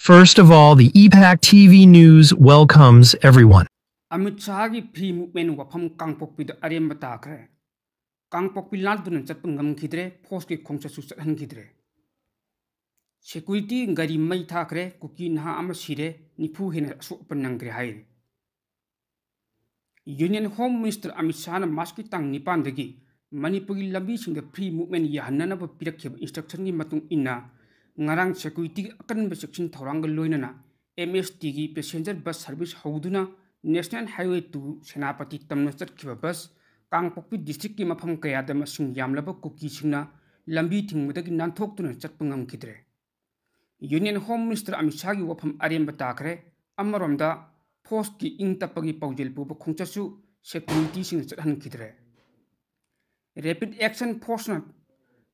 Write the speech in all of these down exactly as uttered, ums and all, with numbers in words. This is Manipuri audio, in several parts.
First of all, the E PAC T V News welcomes everyone. Amit ꯁꯥꯍꯒꯤ free movement ꯋꯥꯐꯝ ꯀꯥꯡꯄꯣꯛꯄꯤꯗ ꯑꯔꯦꯝꯕ ꯇꯥꯈ꯭ꯔꯦ꯫ ꯀꯥꯡꯄꯣꯛꯄꯤ ꯂꯥꯟꯗꯨꯅ ꯆꯠꯄ ꯉꯝꯈꯤꯗ꯭ꯔꯦ, ꯐꯣꯔꯁꯀꯤ ꯈꯣꯡꯆꯠꯁꯨ ꯆꯠꯍꯟꯈꯤꯗ꯭ꯔꯦ꯫ ꯁꯦꯀ꯭ꯌꯨꯔꯤꯇꯤ ꯒꯥꯔꯤ ꯃꯩ ꯊꯥꯈ꯭ꯔꯦ, ꯀꯨꯀꯤ ꯅꯍꯥ ꯑꯃ ꯁꯤꯔꯦ, ꯅꯤꯐꯨ ꯍꯦꯟꯅ ꯑꯁꯣꯛ ꯑꯄꯟ ꯅꯪꯈ꯭ꯔꯦ ꯍꯥꯏꯔꯤ꯫ ꯌꯨꯅꯤꯌꯟ ꯍꯣꯝ ꯃꯤꯅꯤꯁꯇꯔ ꯑꯃꯤꯠ ꯁꯥꯍꯅ ꯃꯥꯔꯆꯀꯤ ꯇꯥꯡ ꯅꯤꯄꯥꯟꯗꯒꯤ ꯃꯅꯤꯄꯨꯔꯒꯤ ꯂꯝꯕꯤꯁꯤꯡꯗ free movement ꯌꯥꯍꯟꯅꯅꯕ ꯄꯤꯔꯛꯈꯤꯕ instructionꯒꯤ ꯃꯇꯨꯡ ꯏꯟꯅ, ꯉꯔꯥꯡ ꯁꯦꯀ꯭ꯌꯨꯔꯤꯇꯤꯒꯤ ꯑꯀꯟꯕ ꯆꯦꯛꯁꯤꯟ ꯊꯧꯔꯥꯡꯒ ꯂꯣꯏꯅꯅ MSTꯒꯤ passenger bus service ꯍꯧꯗꯨꯅ National Highway two Senapati ꯇꯝꯅ ꯆꯠꯈꯤꯕ ꯕꯁ ꯀꯥꯡꯄꯣꯛꯄꯤ ꯗꯤꯁꯇ꯭ꯔꯤꯛꯀꯤ ꯃꯐꯝ ꯀꯌꯥꯗ ꯃꯁꯤꯡ ꯌꯥꯝꯂꯕ ꯀꯨꯀꯤꯁꯤꯡꯅ ꯂꯝꯕꯤ ꯊꯤꯡꯕꯗꯒꯤ ꯅꯥꯟꯊꯣꯛꯇꯨꯅ ꯆꯠꯄ ꯉꯝꯈꯤꯗ꯭ꯔꯦ꯫ ꯌꯨꯅꯤꯌꯟ ꯍꯣꯝ ꯃꯤꯅꯤꯁꯇꯔ ꯑꯃꯤꯠ ꯁꯥꯍꯒꯤ ꯋꯥꯐꯝ ꯑꯔꯦꯝꯕ ꯇꯥꯈ꯭ꯔꯦ꯫ ꯑꯃꯔꯣꯝꯗ, ꯐꯣꯔꯁꯀꯤ ꯏꯪ ꯇꯞꯄꯒꯤ ꯄꯥꯎꯖꯦꯜ ꯄꯨꯕ ꯈꯣꯡꯆꯠꯁꯨ ꯁꯦꯀ꯭ꯌꯨꯔꯤꯇꯤꯁꯤꯡꯅ ꯆꯠꯍꯟꯈꯤꯗ꯭ꯔꯦ꯫ ꯔꯦꯄꯤꯗ ꯑꯦꯛꯁꯟ ꯐꯣꯔꯁꯅ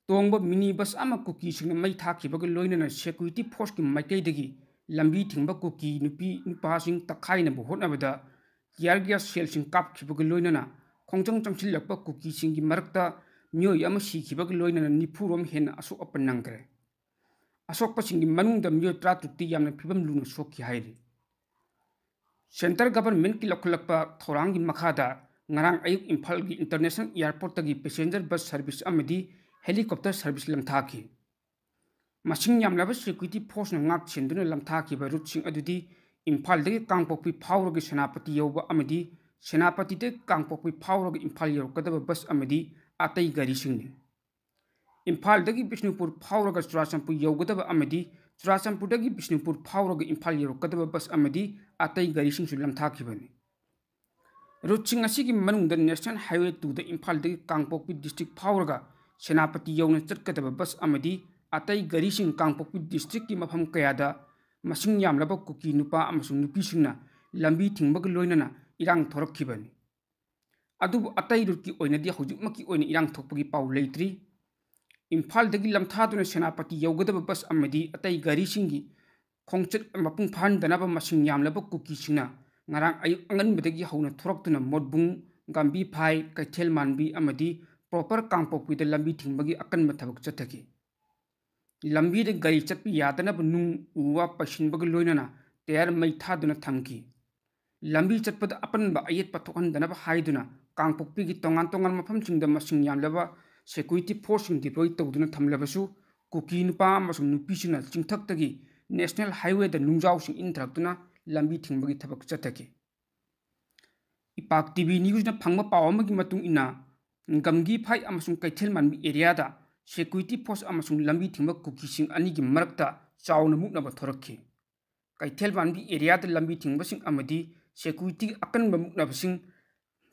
ꯇꯣꯡꯕ ꯃꯤꯅꯤ ꯕꯁ ꯑꯃ ꯀꯨꯀꯤꯁꯤꯡꯅ ꯃꯩ ꯊꯥꯈꯤꯕꯒ ꯂꯣꯏꯅꯅ ꯁꯦꯀ꯭ꯌꯨꯔꯤꯇꯤ ꯐꯣꯔꯁꯀꯤ ꯃꯥꯏꯀꯩꯗꯒꯤ ꯂꯝꯕꯤ ꯊꯤꯡꯕ ꯀꯨꯀꯤ ꯅꯨꯄꯤ ꯅꯨꯄꯥꯁꯤꯡ ꯇꯛꯈꯥꯏꯅꯕ ꯍꯣꯠꯅꯕꯗ tear gas shellꯁꯤꯡ ꯀꯥꯞꯈꯤꯕꯒ ꯂꯣꯏꯅꯅ ꯈꯣꯡꯖꯪ ꯆꯪꯁꯤꯜꯂꯛꯄ ꯀꯨꯀꯤꯁꯤꯡꯒꯤ ꯃꯔꯛꯇ ꯃꯤꯑꯣꯏ ꯑꯃ ꯁꯤꯈꯤꯕꯒ ꯂꯣꯏꯅꯅ ꯅꯤꯐꯨ ꯔꯣꯝ ꯍꯦꯟꯅ ꯑꯁꯣꯛ ꯑꯄꯟ ꯅꯪꯈ꯭ꯔꯦ꯫ ꯑꯁꯣꯛꯄꯁꯤꯡꯒꯤ ꯃꯅꯨꯡꯗ ꯃꯤꯑꯣꯏ ꯇꯔꯥꯇꯔꯨꯛꯇꯤ ꯌꯥꯝꯅ ꯐꯤꯕꯝ ꯂꯨꯅ ꯁꯣꯛꯈꯤ ꯍꯥꯏꯔꯤ꯫ Central Governmentꯀꯤ ꯂꯧꯈꯠꯂꯛꯄ ꯊꯧꯔꯥꯡꯒꯤ ꯃꯈꯥꯗ ꯉꯔꯥꯡ ꯑꯌꯨꯛ ꯏꯝꯐꯥꯜꯒꯤ International Airportꯇꯒꯤ passenger bus service ꯑꯃꯗꯤ helicopter service ꯂꯝꯊꯥꯈꯤ꯫ ꯃꯁꯤꯡ ꯌꯥꯝꯂꯕ ꯁꯦꯀ꯭ꯌꯨꯔꯤꯇꯤ ꯐꯣꯔꯁꯅ ꯉꯥꯛ ꯁꯦꯟꯗꯨꯅ ꯂꯝꯊꯥꯈꯤꯕ ꯔꯨꯠꯁꯤꯡ ꯑꯗꯨꯗꯤ ꯏꯝꯐꯥꯜꯗꯒꯤ ꯀꯥꯡꯄꯣꯛꯄꯤ ꯐꯥꯎꯔꯒ ꯁꯦꯅꯥꯄꯇꯤ ꯌꯧꯕ ꯑꯃꯗꯤ ꯁꯦꯅꯥꯄꯇꯤꯗꯒꯤ ꯀꯥꯡꯄꯣꯛꯄꯤ ꯐꯥꯎꯔꯒ ꯏꯝꯐꯥꯜ ꯌꯧꯔꯛꯀꯗꯕ ꯕꯁ ꯑꯃꯗꯤ ꯑꯇꯩ ꯒꯥꯔꯤꯁꯤꯡꯅꯤ꯫ ꯏꯝꯐꯥꯜꯗꯒꯤ ꯕꯤꯁꯅꯨꯄꯨꯔ ꯐꯥꯎꯔꯒ ꯆꯨꯔꯥꯆꯥꯟꯄꯨꯔ ꯌꯧꯒꯗꯕ ꯑꯃꯗꯤ ꯆꯨꯔꯥꯆꯥꯟꯄꯨꯔꯗꯒꯤ ꯕꯤꯁꯅꯨꯄꯨꯔ ꯐꯥꯎꯔꯒ ꯏꯝꯐꯥꯜ ꯌꯧꯔꯛꯀꯗꯕ ꯕꯁ ꯑꯃꯗꯤ ꯑꯇꯩ ꯒꯥꯔꯤꯁꯤꯡꯁꯨ ꯂꯝꯊꯥꯈꯤꯕꯅꯤ꯫ ꯔꯨꯠꯁꯤꯡ ꯑꯁꯤꯒꯤ ꯃꯅꯨꯡꯗ National Highway twoꯗ ꯏꯝꯐꯥꯜꯗꯒꯤ ꯀꯥꯡꯄꯣꯛꯄꯤ ꯗꯤꯁꯇ꯭ꯔꯤꯛ ꯐꯥꯎꯔꯒ ꯁꯦꯅꯥꯄꯇꯤ ꯌꯧꯅ ꯆꯠꯀꯗꯕ ꯕꯁ ꯑꯃꯗꯤ ꯑꯇꯩ ꯒꯥꯔꯤꯁꯤꯡ ꯀꯥꯡꯄꯣꯛꯄꯤ ꯗꯤꯁꯇ꯭ꯔꯤꯛꯀꯤ ꯃꯐꯝ ꯀꯌꯥꯗ ꯃꯁꯤꯡ ꯌꯥꯝꯂꯕ ꯀꯨꯀꯤ ꯅꯨꯄꯥ ꯑꯃꯁꯨꯡ ꯅꯨꯄꯤꯁꯤꯡꯅ ꯂꯝꯕꯤ ꯊꯤꯡꯕꯒ ꯂꯣꯏꯅꯅ ꯏꯔꯥꯡ ꯊꯣꯔꯛꯈꯤꯕꯅꯤ꯫ ꯑꯗꯨꯕꯨ ꯑꯇꯩ ꯔꯨꯠꯀꯤ ꯑꯣꯏꯅꯗꯤ ꯍꯧꯖꯤꯛꯃꯛꯀꯤ ꯑꯣꯏꯅ ꯏꯔꯥꯡ ꯊꯣꯛꯄꯒꯤ ꯄꯥꯎ ꯂꯩꯇ꯭ꯔꯤ꯫ ꯏꯝꯐꯥꯜꯗꯒꯤ ꯂꯝꯊꯥꯗꯨꯅ ꯁꯦꯅꯥꯄꯇꯤ ꯌꯧꯒꯗꯕ ꯕꯁ ꯑꯃꯗꯤ ꯑꯇꯩ ꯒꯥꯔꯤꯁꯤꯡꯒꯤ ꯈꯣꯡꯆꯠ ꯃꯄꯨꯡ ꯐꯥꯍꯟꯗꯅꯕ ꯃꯁꯤꯡ ꯌꯥꯝꯂꯕ ꯀꯨꯀꯤꯁꯤꯡꯅ ꯉꯔꯥꯡ ꯑꯌꯨꯛ ꯑꯉꯟꯕꯗꯒꯤ ꯍꯧꯅ ꯊꯣꯔꯛꯇꯨꯅ ꯃꯣꯠꯕꯨꯡ, ꯒꯝꯚꯤꯔ ꯐꯥꯏ, ꯀꯩꯊꯦꯜ ꯃꯥꯟꯕꯤ ꯑꯃꯗꯤ proper ꯀꯥꯡꯄꯣꯛꯄꯤꯗ ꯂꯝꯕꯤ ꯊꯤꯡꯕꯒꯤ ꯑꯀꯟꯕ ꯊꯕꯛ ꯆꯠꯊꯈꯤ꯫ ꯂꯝꯕꯤꯗ ꯒꯥꯔꯤ ꯆꯠꯄ ꯌꯥꯗꯅꯕ ꯅꯨꯡ ꯎ ꯋꯥ ꯄꯩꯁꯤꯟꯕꯒ ꯂꯣꯏꯅꯅ ꯇꯌꯥꯔ ꯃꯩ ꯊꯥꯗꯨꯅ ꯊꯝꯈꯤ꯫ ꯂꯝꯕꯤ ꯆꯠꯄꯗ ꯑꯄꯟꯕ ꯑꯌꯦꯠꯄ ꯊꯣꯛꯍꯟꯗꯅꯕ ꯍꯥꯏꯗꯨꯅ ꯀꯥꯡꯄꯣꯛꯄꯤꯒꯤ ꯇꯣꯉꯥꯟ ꯇꯣꯉꯥꯟꯕ ꯃꯐꯝꯁꯤꯡꯗ ꯃꯁꯤꯡ ꯌꯥꯝꯂꯕ security forceꯁꯤꯡ deploy ꯇꯧꯗꯨꯅ ꯊꯝꯂꯕꯁꯨ, ꯀꯨꯀꯤ ꯅꯨꯄꯥ ꯑꯃꯁꯨꯡ ꯅꯨꯄꯤꯁꯤꯡꯅ ꯆꯤꯡꯊꯛꯇꯒꯤ national highwayꯗ ꯅꯨꯡꯖꯥꯎꯁꯤꯡ ꯏꯟꯊꯔꯛꯇꯨꯅ ꯂꯝꯕꯤ ꯊꯤꯡꯕꯒꯤ ꯊꯕꯛ ꯆꯠꯊꯈꯤ꯫ ꯏꯄꯥꯛ TV newsꯅ ꯐꯪꯕ ꯄꯥꯎ ꯑꯃꯒꯤ ꯃꯇꯨꯡ ꯏꯟꯅ, ꯒꯝꯒꯤꯐꯥꯏ ꯑꯃꯁꯨꯡ ꯀꯩꯊꯦꯜ ꯃꯥꯟꯕꯤ areaꯗ security force ꯑꯃꯁꯨꯡ ꯂꯝꯕꯤ ꯊꯤꯡꯕ ꯀꯨꯀꯤꯁꯤꯡ ꯑꯅꯤꯒꯤ ꯃꯔꯛꯇ ꯆꯥꯎꯅ ꯃꯨꯛꯅꯕ ꯊꯣꯔꯛꯈꯤ꯫ ꯀꯩꯊꯦꯜ ꯃꯥꯟꯕꯤ areaꯗ ꯂꯝꯕꯤ ꯊꯤꯡꯕꯁꯤꯡ ꯑꯃꯗꯤ securityꯒꯤ ꯑꯀꯟꯕ ꯃꯨꯛꯅꯕꯁꯤꯡ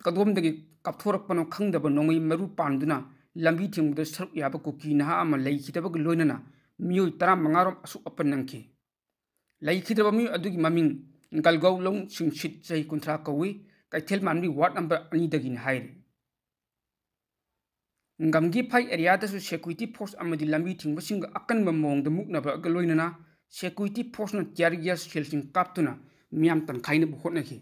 ꯀꯗꯣꯝꯗꯒꯤ ꯀꯥꯞꯊꯣꯔꯛꯄꯅꯣ ꯈꯪꯗꯕ ꯅꯣꯡꯃꯩ ꯃꯔꯨ ꯄꯥꯟꯗꯨꯅ ꯂꯝꯕꯤ ꯊꯤꯡꯕꯗ ꯁꯔꯨꯛ ꯌꯥꯕ ꯀꯨꯀꯤ ꯅꯍꯥ ꯑꯃ ꯂꯩꯈꯤꯗꯕꯒ ꯂꯣꯏꯅꯅ ꯃꯤꯑꯣꯏ ꯇꯔꯥꯃꯉꯥ ꯔꯣꯝ ꯑꯁꯣꯛ ꯑꯄꯟ ꯅꯪꯈꯤ꯫ ꯂꯩꯈꯤꯗ꯭ꯔꯕ ꯃꯤꯑꯣꯏ ꯑꯗꯨꯒꯤ ꯃꯃꯤꯡ ꯒꯜꯒꯧꯂꯣꯡ ꯁꯤꯡꯁꯤꯠ, ꯆꯍꯤ ꯀꯨꯟꯊ꯭ꯔꯥ ꯀꯧꯏ, ꯀꯩꯊꯦꯜ ꯃꯥꯟꯕꯤ ward number ꯑꯅꯤꯗꯒꯤꯅꯤ ꯍꯥꯏꯔꯤ꯫ ꯒꯝꯒꯤꯐꯥꯏ areaꯗꯁꯨ security force ꯑꯃꯗꯤ ꯂꯝꯕꯤ ꯊꯤꯡꯕꯁꯤꯡꯒ ꯑꯀꯟꯕ ꯃꯑꯣꯡꯗ ꯃꯨꯛꯅꯕꯒ ꯂꯣꯏꯅꯅ security forceꯅ tear gas shellꯁꯤꯡ ꯀꯥꯞꯇꯨꯅ ꯃꯤꯌꯥꯝ ꯇꯪꯈꯥꯏꯅꯕ ꯍꯣꯠꯅꯈꯤ꯫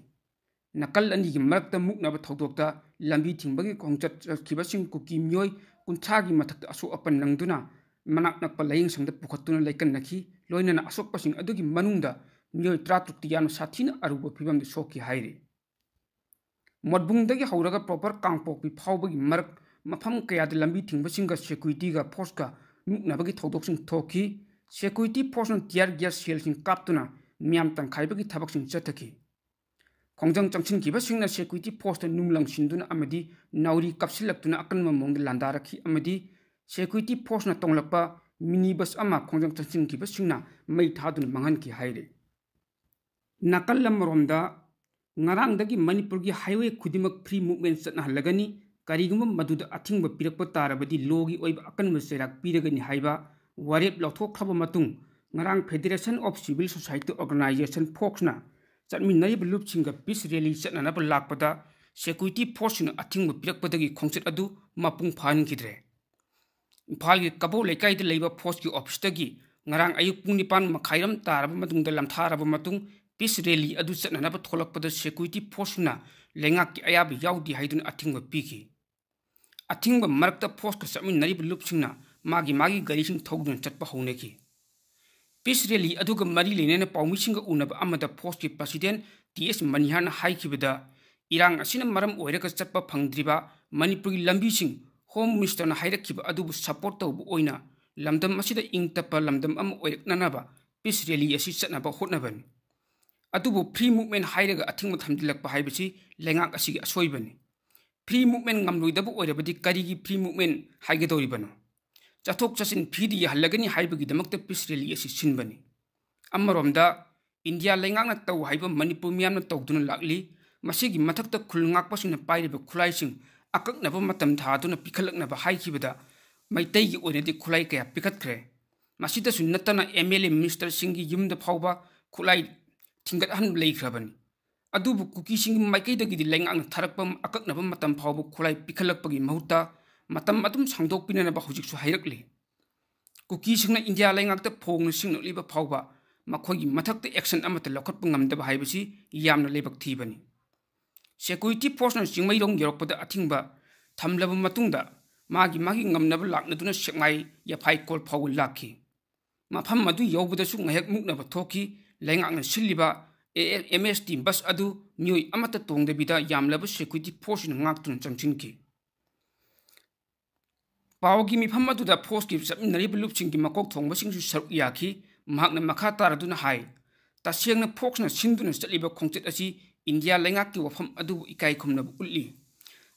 ꯅꯥꯀꯜ ꯑꯅꯤꯒꯤ ꯃꯔꯛꯇ ꯃꯨꯛꯅꯕ ꯊꯧꯗꯣꯛꯇ ꯂꯝꯕꯤ ꯊꯤꯡꯕꯒꯤ ꯈꯣꯡꯆꯠ ꯆꯠꯈꯤꯕꯁꯤꯡ ꯀꯨꯀꯤ ꯃꯤꯑꯣꯏ ꯀꯨꯟꯊ꯭ꯔꯥꯒꯤ ꯃꯊꯛꯇ ꯑꯁꯣꯛ ꯑꯄꯟ ꯅꯪꯗꯨꯅ ꯃꯅꯥꯛ ꯅꯛꯄ ꯂꯥꯌꯦꯡ ꯁꯪꯗ ꯄꯨꯈꯠꯇꯨꯅ ꯂꯩꯀꯟꯅꯈꯤ꯫ ꯂꯣꯏꯅꯅ ꯑꯁꯣꯛꯄꯁꯤꯡ ꯑꯗꯨꯒꯤ ꯃꯅꯨꯡꯗ ꯃꯤꯑꯣꯏ ꯇꯔꯥꯇꯔꯨꯛꯇꯤ ꯌꯥꯝꯅ ꯁꯥꯊꯤꯅ ꯑꯔꯨꯕ ꯐꯤꯕꯝꯗ ꯁꯣꯛꯈꯤ ꯍꯥꯏꯔꯤ꯫ ꯃꯣꯠꯕꯨꯡꯗꯒꯤ ꯍꯧꯔꯒ proper ꯀꯥꯡꯄꯣꯛꯄꯤ ꯐꯥꯎꯕꯒꯤ ꯃꯔꯛ ꯃꯐꯝ ꯀꯌꯥꯗ ꯂꯝꯕꯤ ꯊꯤꯡꯕꯁꯤꯡꯒ securityꯒ forceꯀ ꯃꯨꯛꯅꯕꯒꯤ ꯊꯧꯗꯣꯛꯁꯤꯡ ꯊꯣꯛꯈꯤ꯫ Security forceꯅ tear gas shellꯁꯤꯡ ꯀꯥꯞꯇꯨꯅ ꯃꯤꯌꯥꯝ ꯇꯪꯈꯥꯏꯕꯒꯤ ꯊꯕꯛꯁꯤꯡ ꯆꯠꯊꯈꯤ꯫ ꯈꯣꯡꯖꯪ ꯆꯪꯁꯤꯟꯈꯤꯕꯁꯤꯡꯅ security forceꯇ ꯅꯨꯡ ꯂꯪꯁꯤꯟꯗꯨꯅ ꯑꯃꯗꯤ ꯅꯥꯎꯔꯤ ꯀꯥꯞꯁꯤꯜꯂꯛꯇꯨꯅ ꯑꯀꯟꯕ ꯃꯑꯣꯡꯗ ꯂꯥꯟꯗꯥꯔꯛꯈꯤ ꯑꯃꯗꯤ security forceꯅ ꯇꯣꯡꯂꯛꯄ minibus ꯑꯃ ꯈꯣꯡꯖꯪ ꯆꯪꯁꯤꯟꯈꯤꯕꯁꯤꯡꯅ ꯃꯩ ꯊꯥꯗꯨꯅ ꯃꯥꯡꯍꯟꯈꯤ ꯍꯥꯏꯔꯤ꯫ ꯅꯥꯀꯜ ꯑꯃꯔꯣꯝꯗ, ꯉꯔꯥꯡꯗꯒꯤ ꯃꯅꯤꯄꯨꯔꯒꯤ highway ꯈꯨꯗꯤꯡꯃꯛ free movement ꯆꯠꯅꯍꯜꯂꯒꯅꯤ, ꯀꯔꯤꯒꯨꯝꯕ ꯃꯗꯨꯗ ꯑꯊꯤꯡꯕ ꯄꯤꯔꯛꯄ ꯇꯥꯔꯕꯗꯤ lawꯒꯤ ꯑꯣꯏꯕ ꯑꯀꯟꯕ ꯆꯩꯔꯥꯛ ꯄꯤꯔꯒꯅꯤ ꯍꯥꯏꯕ ꯋꯥꯔꯦꯞ ꯂꯧꯊꯣꯛꯈ꯭ꯔꯕ ꯃꯇꯨꯡ, ꯉꯔꯥꯡ Federation of Civil Society Organisation, ꯐꯣꯛꯁꯅ ꯆꯠꯃꯤꯟꯅꯔꯤꯕ ꯂꯨꯞꯁꯤꯡꯒ peace rally ꯆꯠꯅꯅꯕ ꯂꯥꯛꯄꯗ security forceꯁꯤꯡꯅ ꯑꯊꯤꯡꯕ ꯄꯤꯔꯛꯄꯗꯒꯤ ꯈꯣꯡꯆꯠ ꯑꯗꯨ ꯃꯄꯨꯡ ꯐꯥꯍꯟꯈꯤꯗ꯭ꯔꯦ꯫ ꯏꯝꯐꯥꯜꯒꯤ ꯀꯕꯣ ꯂꯩꯀꯥꯏꯗ ꯂꯩꯕ ꯐꯣꯔꯁꯀꯤ ꯑꯣꯐꯤꯁꯇꯒꯤ ꯉꯔꯥꯡ ꯑꯌꯨꯛ ꯄꯨꯡ ꯅꯤꯄꯥꯟ ꯃꯈꯥꯏꯔꯣꯝ ꯇꯥꯔꯕ ꯃꯇꯨꯡꯗ ꯂꯝꯊꯥꯔꯕ ꯃꯇꯨꯡ peace rally ꯑꯗꯨ ꯆꯠꯅꯅꯕ ꯊꯣꯛꯂꯛꯄꯗ security forceꯁꯤꯡꯅ ꯂꯩꯉꯥꯛꯀꯤ ꯑꯌꯥꯕ ꯌꯥꯎꯗꯦ ꯍꯥꯏꯗꯨꯅ ꯑꯊꯤꯡꯕ ꯄꯤꯈꯤ꯫ ꯑꯊꯤꯡꯕ ꯃꯔꯛꯇ ꯐꯣꯔꯁꯀ ꯆꯠꯃꯤꯟꯅꯔꯤꯕ ꯂꯨꯞꯁꯤꯡꯅ ꯃꯥꯒꯤ ꯃꯥꯒꯤ ꯒꯥꯔꯤꯁꯤꯡ ꯊꯧꯗꯨꯅ ꯆꯠꯄ ꯍꯧꯅꯈꯤ꯫ ꯄꯤꯁ ꯔꯦꯂꯤ ꯑꯗꯨꯒ ꯃꯔꯤ ꯂꯩꯅꯅ ꯄꯥꯎꯃꯤꯁꯤꯡꯒ ꯎꯅꯕ ꯑꯃꯗ ꯐꯣꯔꯁꯀꯤ ꯄ꯭ꯔꯁꯤꯗꯦꯟ ꯇꯤ ꯑꯦꯁ ꯃꯅꯤꯍꯥꯔꯅ ꯍꯥꯏꯈꯤꯕꯗ, ꯏꯔꯥꯡ ꯑꯁꯤꯅ ꯃꯔꯝ ꯑꯣꯏꯔꯒ ꯆꯠꯄ ꯐꯪꯗ꯭ꯔꯤꯕ ꯃꯅꯤꯄꯨꯔꯒꯤ ꯂꯝꯕꯤꯁꯤꯡ ꯍꯣꯝ ꯃꯤꯅꯤꯁꯇꯔꯅ ꯍꯥꯏꯔꯛꯈꯤꯕ ꯑꯗꯨꯕꯨ ꯁꯄꯣꯔꯠ ꯇꯧꯕ ꯑꯣꯏꯅ ꯂꯝꯗꯝ ꯑꯁꯤꯗ ꯏꯪ ꯇꯞꯄ ꯂꯝꯗꯝ ꯑꯃ ꯑꯣꯏꯔꯛꯅꯅꯕ ꯄꯤꯁ ꯔꯦꯂꯤ ꯑꯁꯤ ꯆꯠꯅꯕ ꯍꯣꯠꯅꯕꯅꯤ꯫ ꯑꯗꯨꯕꯨ ꯐ꯭ꯔꯤ ꯃꯨꯚꯃꯦꯟ ꯍꯥꯏꯔꯒ ꯑꯊꯤꯡꯕ ꯊꯝꯖꯤꯜꯂꯛꯄ ꯍꯥꯏꯕꯁꯤ ꯂꯩꯉꯥꯛ ꯑꯁꯤꯒꯤ ꯑꯁꯣꯏꯕꯅꯤ꯫ ꯐ꯭ꯔꯤ ꯃꯨꯚꯃꯦꯟ ꯉꯝꯂꯣꯏꯗꯕ ꯑꯣꯏꯔꯕꯗꯤ ꯀꯔꯤꯒꯤ ꯐ꯭ꯔꯤ ꯃꯨꯚꯃꯦꯟ ꯍꯥꯏꯒꯗꯧꯔꯤꯕꯅꯣ? ꯆꯠꯊꯣꯛ ꯆꯠꯁꯤꯟ ꯐ꯭ꯔꯤꯗ ꯌꯥꯍꯜꯂꯒꯅꯤ ꯍꯥꯏꯕꯒꯤꯗꯃꯛꯇ ꯄꯤꯁ ꯔꯦꯂꯤ ꯑꯁꯤ ꯁꯤꯟꯕꯅꯤ꯫ ꯑꯃꯔꯣꯝꯗ ꯏꯟꯗꯤꯌꯥ ꯂꯩꯉꯥꯛꯅ ꯇꯧ ꯍꯥꯏꯕ ꯃꯅꯤꯄꯨꯔ ꯃꯤꯌꯥꯝꯅ ꯇꯧꯗꯨꯅ ꯂꯥꯛꯂꯤ꯫ ꯃꯁꯤꯒꯤ ꯃꯊꯛꯇ ꯈꯨꯜ ꯉꯥꯛꯄꯁꯤꯡꯅ ꯄꯥꯏꯔꯤꯕ ꯈꯨꯠꯂꯥꯏꯁꯤꯡ ꯑꯀꯛꯅꯕ ꯃꯇꯝ ꯊꯥꯗꯨꯅ ꯄꯤꯈꯠꯂꯛꯅꯕ ꯍꯥꯏꯈꯤꯕꯗ ꯃꯩꯇꯩꯒꯤ ꯑꯣꯏꯅꯗꯤ ꯈꯨꯠꯂꯥꯏ ꯀꯌꯥ ꯄꯤꯈꯠꯈ꯭ꯔꯦ꯫ ꯃꯁꯤꯗꯁꯨ ꯅꯠꯇꯅ ꯑꯦꯝ ꯑꯦꯜ ꯑꯦ ꯃꯤꯅꯤꯁꯇꯔꯁꯤꯡꯒꯤ ꯌꯨꯝꯗ ꯐꯥꯎꯕ ꯈꯨꯠꯂꯥꯏ ꯊꯤꯡꯒꯠꯍꯟꯕ ꯂꯩꯈ꯭ꯔꯕꯅꯤ꯫ ꯑꯗꯨꯕꯨ ꯀꯨꯀꯤꯁꯤꯡꯒꯤ ꯃꯥꯏꯀꯩꯗꯒꯤꯗꯤ ꯂꯩꯉꯥꯛꯅ ꯊꯥꯔꯛꯄ ꯑꯀꯛꯅꯕ ꯃꯇꯝ ꯐꯥꯎꯕ ꯈꯨꯠꯂꯥꯏ ꯄꯤꯈꯠꯂꯛꯄꯒꯤ ꯃꯍꯨꯠꯇ ꯃꯇꯝ ꯑꯗꯨꯝ ꯁꯥꯡꯗꯣꯛꯄꯤꯅꯅꯕ ꯍꯧꯖꯤꯛꯁꯨ ꯍꯥꯏꯔꯛꯂꯤ꯫ ꯀꯨꯀꯤꯁꯤꯡꯅ ꯏꯟꯗꯤꯌꯥ ꯂꯩꯉꯥꯛꯇ ꯐꯣꯡꯅ ꯁꯤꯡꯅꯂꯤꯕ ꯐꯥꯎꯕ ꯃꯈꯣꯏꯒꯤ ꯃꯊꯛꯇ ꯑꯦꯛꯁꯟ ꯑꯃꯠꯇ ꯂꯧꯈꯠꯄ ꯉꯝꯗꯕ ꯍꯥꯏꯕꯁꯤ ꯌꯥꯝꯅ ꯂꯥꯏꯕꯛ ꯊꯤꯕꯅꯤ꯫ ꯁꯦꯀ꯭ꯌꯨꯔꯤꯇꯤ ꯐꯣꯔꯁꯅ ꯆꯤꯡꯃꯩꯔꯣꯡ ꯌꯧꯔꯛꯄꯗ ꯑꯊꯤꯡꯕ ꯊꯝꯂꯕ ꯃꯇꯨꯡꯗ ꯃꯥꯒꯤ ꯃꯥꯒꯤ ꯉꯝꯅꯕ ꯂꯥꯛꯅꯗꯨꯅ ꯁꯦꯛꯃꯥꯏ ꯌꯥꯐꯥꯏ ꯀꯣꯜ ꯐꯥꯎꯕ ꯂꯥꯛꯈꯤ꯫ ꯃꯐꯝ ꯑꯗꯨ ꯌꯧꯕꯗꯁꯨ ꯉꯥꯏꯍꯥꯛ ꯃꯨꯛꯅꯕ ꯊꯣꯛꯈꯤ꯫ ꯂꯩꯉꯥꯛꯅ ꯁꯤꯜꯂꯤꯕ A M S T bus ꯑꯗꯨ ꯃꯤꯑꯣꯏ ꯑꯃꯠꯇ ꯇꯣꯡꯗꯕꯤꯗ ꯌꯥꯝꯂꯕ ꯁꯦꯀ꯭ꯌꯨꯔꯤꯇꯤ ꯐꯣꯔꯁꯅ ꯉꯥꯛꯇꯨꯅ ꯆꯪꯁꯤꯟꯈꯤ꯫ ꯄꯥꯎꯒꯤ ꯃꯤꯐꯝ ꯑꯗꯨꯗ ꯐꯣꯔꯁꯀꯤ ꯆꯠꯃꯤꯟꯅꯔꯤꯕ ꯂꯨꯞꯁꯤꯡꯒꯤ ꯃꯀꯣꯛ ꯊꯣꯡꯕꯁꯤꯡꯁꯨ ꯁꯔꯨꯛ ꯌꯥꯈꯤ꯫ ꯃꯍꯥꯛꯅ ꯃꯈꯥ ꯇꯥꯔꯗꯨꯅ ꯍꯥꯏ, ꯇꯁꯦꯡꯅ ꯐꯣꯔꯁꯅ ꯁꯤꯟꯗꯨꯅ ꯆꯠꯂꯤꯕ ꯈꯣꯡꯆꯠ ꯑꯁꯤ ꯏꯟꯗꯤꯌꯥ ꯂꯩꯉꯥꯛꯀꯤ ꯋꯥꯐꯝ ꯑꯗꯨꯕꯨ ꯏꯀꯥꯏ ꯈꯨꯝꯅꯕ ꯎꯠꯂꯤ꯫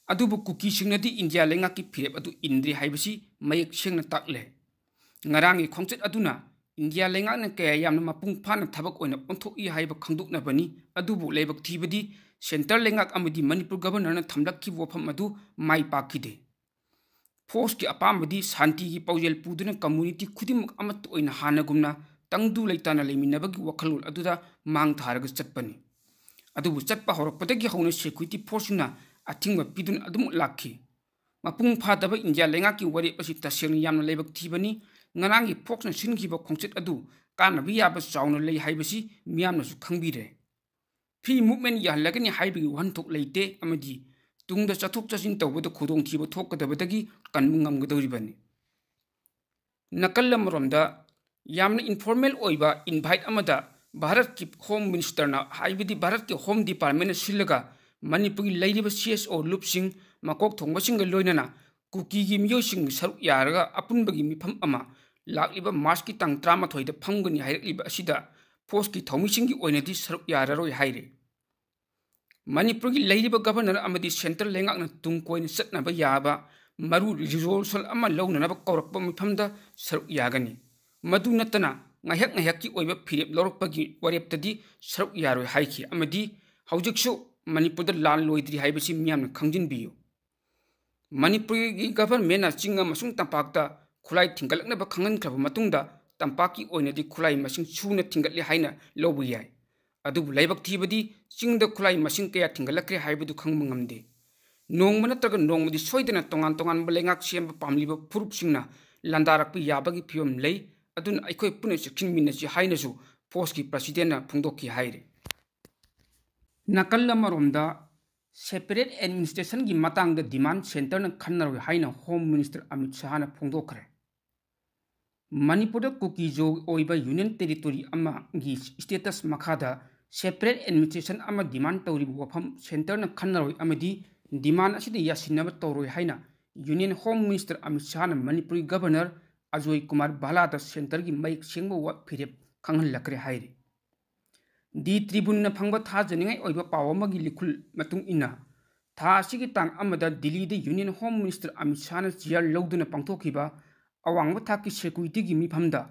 ꯑꯗꯨꯕꯨ ꯀꯨꯀꯤꯁꯤꯡꯅꯗꯤ ꯏꯟꯗꯤꯌꯥ ꯂꯩꯉꯥꯛꯀꯤ ꯐꯤꯔꯦꯞ ꯑꯗꯨ ꯏꯟꯗ꯭ꯔꯤ ꯍꯥꯏꯕꯁꯤ ꯃꯌꯦꯛ ꯁꯦꯡꯅ ꯇꯥꯛꯂꯦ꯫ ꯉꯔꯥꯡꯒꯤ ꯈꯣꯡꯆꯠ ꯑꯗꯨꯅ ꯏꯟꯗꯤꯌꯥ ꯂꯩꯉꯥꯛꯅ ꯀꯌꯥ ꯌꯥꯝꯅ ꯃꯄꯨꯡ ꯐꯥꯅ ꯊꯕꯛ ꯑꯣꯏꯅ ꯑꯣꯟꯊꯣꯛꯏ ꯍꯥꯏꯕ ꯈꯪꯗꯣꯛꯅꯕꯅꯤ꯫ ꯑꯗꯨꯕꯨ ꯂꯥꯏꯕꯛ ꯊꯤꯕꯗꯤ ꯁꯦꯟꯇꯔ ꯂꯩꯉꯥꯛ ꯑꯃꯗꯤ ꯃꯅꯤꯄꯨꯔ ꯒꯚꯔꯅꯔꯅ ꯊꯝꯂꯛꯈꯤꯕ ꯋꯥꯐꯝ ꯑꯗꯨ ꯃꯥꯏ ꯄꯥꯛꯈꯤꯗꯦ꯫ ꯐꯣꯔꯁꯀꯤ ꯑꯄꯥꯝꯕꯗꯤ ꯁꯥꯟꯇꯤꯒꯤ ꯄꯥꯎꯖꯦꯜ ꯄꯨꯗꯨꯅ ꯀꯝꯃꯨꯅꯤꯇꯤ ꯈꯨꯗꯤꯡꯃꯛ ꯑꯃꯠꯇ ꯑꯣꯏꯅ ꯍꯥꯟꯅꯒꯨꯝꯅ ꯇꯪꯗꯨ ꯂꯩꯇꯥꯅ ꯂꯩꯃꯤꯟꯅꯕꯒꯤ ꯋꯥꯈꯜꯂꯣꯟ ꯑꯗꯨꯗ ꯃꯥꯡ ꯊꯥꯔꯒ ꯆꯠꯄꯅꯤ꯫ ꯑꯗꯨꯕꯨ ꯆꯠꯄ ꯍꯧꯔꯛꯄꯗꯒꯤ ꯍꯧꯅ ꯁꯦꯀ꯭ꯌꯨꯔꯤꯇꯤ ꯐꯣꯔꯁꯁꯤꯡꯅ ꯑꯊꯤꯡꯕ ꯄꯤꯗꯨꯅ ꯑꯗꯨꯃꯛ ꯂꯥꯛꯈꯤ꯫ ꯃꯄꯨꯡ ꯐꯥꯗꯕ ꯏꯟꯗꯤꯌꯥ ꯂꯩꯉꯥꯛꯀꯤ ꯋꯥꯔꯦꯞ ꯑꯁꯤ ꯇꯁꯦꯡꯅ ꯌꯥꯝꯅ ꯂꯥꯏꯕꯛ ꯊꯤꯕꯅꯤ꯫ ꯉꯔꯥꯡꯒꯤ ꯐꯣꯔꯁꯅ ꯁꯤꯟꯈꯤꯕ ꯈꯣꯡꯆꯠ ꯑꯗꯨ ꯀꯥꯟꯅꯕ ꯌꯥꯕ ꯆꯥꯎꯅ ꯂꯩ ꯍꯥꯏꯕꯁꯤ ꯃꯤꯌꯥꯝꯅꯁꯨ ꯈꯪꯕꯤꯔꯦ꯫ ꯐ꯭ꯔꯤ ꯃꯨꯚꯃꯦꯟ ꯌꯥꯍꯜꯂꯒꯅꯤ ꯍꯥꯏꯕꯒꯤ ꯋꯥꯍꯟꯊꯣꯛ ꯂꯩꯇꯦ ꯑꯃꯗꯤ ꯇꯨꯡꯗ ꯆꯠꯊꯣꯛ ꯆꯠꯁꯤꯟ ꯇꯧꯕꯗ ꯈꯨꯗꯣꯡꯊꯤꯕ ꯊꯣꯛꯀꯗꯕꯗꯒꯤ ꯀꯟꯕ ꯉꯝꯒꯗꯧꯔꯤꯕꯅꯤ꯫ ꯅꯥꯀꯜ ꯑꯃꯔꯣꯝꯗ, ꯌꯥꯝꯅ informal ꯑꯣꯏꯕ invite ꯑꯃꯗ ꯚꯥꯔꯠꯀꯤ Home Ministerꯅ, ꯍꯥꯏꯕꯗꯤ ꯚꯥꯔꯠꯀꯤ Home Departmentꯅ ꯁꯤꯜꯂꯒ ꯃꯅꯤꯄꯨꯔꯒꯤ ꯂꯩꯔꯤꯕ C S O ꯂꯨꯞꯁꯤꯡ, ꯃꯀꯣꯛ ꯊꯣꯡꯕꯁꯤꯡꯒ ꯂꯣꯏꯅꯅ ꯀꯨꯀꯤꯒꯤ ꯃꯤꯑꯣꯏꯁꯤꯡ ꯁꯔꯨꯛ ꯌꯥꯔꯒ ꯑꯄꯨꯟꯕꯒꯤ ꯃꯤꯐꯝ ꯑꯃ ꯂꯥꯛꯂꯤꯕ Marchꯀꯤ ꯇꯥꯡ ꯇꯔꯥꯃꯥꯊꯣꯏꯗ ꯐꯝꯒꯅꯤ ꯍꯥꯏꯔꯛꯂꯤꯕ ꯑꯁꯤꯗ forceꯀꯤ ꯊꯧꯃꯤꯁꯤꯡꯒꯤ ꯑꯣꯏꯅꯗꯤ ꯁꯔꯨꯛ ꯌꯥꯔꯔꯣꯏ ꯍꯥꯏꯔꯤ꯫ ꯃꯅꯤꯄꯨꯔꯒꯤ ꯂꯩꯔꯤꯕ Governor ꯑꯃꯗꯤ centre ꯂꯩꯉꯥꯛꯅ ꯇꯨꯡ ꯀꯣꯏꯅ ꯆꯠꯅꯕ ꯌꯥꯕ ꯃꯔꯨ resolution ꯑꯃ ꯂꯧꯅꯅꯕ ꯀꯧꯔꯛꯄ ꯃꯤꯐꯝꯗ ꯁꯔꯨꯛ ꯌꯥꯒꯅꯤ꯫ ꯃꯗꯨ ꯅꯠꯇꯅ ꯉꯥꯏꯍꯥꯛ ꯉꯥꯏꯍꯥꯛꯀꯤ ꯑꯣꯏꯕ ꯐꯤꯔꯦꯞ ꯂꯧꯔꯛꯄꯒꯤ ꯋꯥꯔꯦꯞꯇꯗꯤ ꯁꯔꯨꯛ ꯌꯥꯔꯣꯏ ꯍꯥꯏꯈꯤ꯫ ꯑꯃꯗꯤ ꯍꯧꯖꯤꯛꯁꯨ ꯃꯅꯤꯄꯨꯔꯗ ꯂꯥꯟ ꯂꯣꯏꯗ꯭ꯔꯤ ꯍꯥꯏꯕꯁꯤ ꯃꯤꯌꯥꯝꯅ ꯈꯪꯖꯤꯟꯕꯤꯌꯨ꯫ ꯃꯅꯤꯄꯨꯔꯒꯤ Governmentꯅ ꯆꯤꯡ ꯑꯃꯁꯨꯡ ꯇꯝꯄꯥꯛꯇ ꯈꯨꯠꯂꯥꯏ ꯊꯤꯡꯒꯠꯂꯛꯅꯕ ꯈꯪꯍꯟꯈ꯭ꯔꯕ ꯃꯇꯨꯡꯗ ꯇꯝꯄꯥꯛꯀꯤ ꯑꯣꯏꯅꯗꯤ ꯈꯨꯠꯂꯥꯏ ꯃꯁꯤꯡ ꯁꯨꯅ ꯊꯤꯡꯒꯠꯂꯦ ꯍꯥꯏꯅ ꯂꯧꯕ ꯌꯥꯏ꯫ ꯑꯗꯨꯕꯨ ꯂꯥꯏꯕꯛ ꯊꯤꯕꯗꯤ ꯆꯤꯡꯗ ꯈꯨꯠꯂꯥꯏ ꯃꯁꯤꯡ ꯀꯌꯥ ꯊꯤꯡꯒꯠꯂꯛꯈ꯭ꯔꯦ ꯍꯥꯏꯕꯗꯨ ꯈꯪꯕ ꯉꯝꯗꯦ꯫ ꯅꯣꯡꯃ ꯅꯠꯇ꯭ꯔꯒ ꯅꯣꯡꯃꯗꯤ ꯁꯣꯏꯗꯅ ꯇꯣꯉꯥꯟ ꯇꯣꯉꯥꯟꯕ ꯂꯩꯉꯥꯛ ꯁꯦꯝꯕ ꯄꯥꯝꯂꯤꯕ ꯐꯨꯔꯨꯞꯁꯤꯡꯅ ꯂꯥꯟꯗꯥꯔꯛꯄ ꯌꯥꯕꯒꯤ ꯐꯤꯕꯝ ꯂꯩ꯫ ꯑꯗꯨꯅ ꯑꯩꯈꯣꯏ ꯄꯨꯟꯅ ꯆꯦꯛꯁꯤꯟꯃꯤꯟꯅꯁꯤ ꯍꯥꯏꯅꯁꯨ forceꯀꯤ Presidentꯅ ꯐꯣꯡꯗꯣꯛꯈꯤ ꯍꯥꯏꯔꯤ꯫ ꯅꯥꯀꯜ ꯑꯃꯔꯣꯝꯗ, separate administrationꯒꯤ ꯃꯇꯥꯡꯗ demand centreꯅ ꯈꯟꯅꯔꯣꯏ ꯍꯥꯏꯅ Home Minister ꯑꯃꯤꯠ ꯁꯍꯥꯅ ꯐꯣꯡꯗꯣꯛꯈ꯭ꯔꯦ꯫ ꯃꯅꯤꯄꯨꯔꯗ ꯀꯨꯀꯤꯖꯣ ꯑꯣꯏꯕ Union Territory ꯑꯃꯒꯤ status ꯃꯈꯥꯗ separate administration ꯑꯃ demand ꯇꯧꯔꯤꯕ ꯋꯥꯐꯝ centreꯅ ꯈꯟꯅꯔꯣꯏ ꯑꯃꯗꯤ demand ꯑꯁꯤꯗ ꯌꯥꯁꯤꯟꯅꯕ ꯇꯧꯔꯣꯏ ꯍꯥꯏꯅ Union Home Minister ꯑꯃꯤꯠ ꯁꯍꯥꯅ ꯃꯅꯤꯄꯨꯔꯒꯤ Governor ꯑꯖꯣꯏ ꯀꯨꯃꯥꯔ ꯚꯥꯂꯥꯗ centreꯒꯤ ꯃꯌꯦꯛ ꯁꯦꯡꯕ ꯋꯥ-, ꯐꯤꯔꯦꯞ ꯈꯪꯍꯜꯂꯛꯈ꯭ꯔꯦ ꯍꯥꯏꯔꯤ꯫ The Tribuneꯅ ꯐꯪꯕ ꯊꯥꯖꯅꯤꯡꯉꯥꯏ ꯑꯣꯏꯕ ꯄꯥꯎ ꯑꯃꯒꯤ ꯂꯤꯈꯨꯜ ꯃꯇꯨꯡ ꯏꯟꯅ, ꯊꯥ ꯑꯁꯤꯒꯤ ꯇꯥꯡ ꯑꯃꯗ ꯗꯤꯜꯂꯤꯗ Union Home Minister Amit ꯁꯍꯥꯅ chair ꯂꯧꯗꯨꯅ ꯄꯥꯡꯊꯣꯛꯈꯤꯕ ꯑꯋꯥꯡꯕ ꯊꯥꯛꯀꯤ securityꯒꯤ ꯃꯤꯐꯝꯗ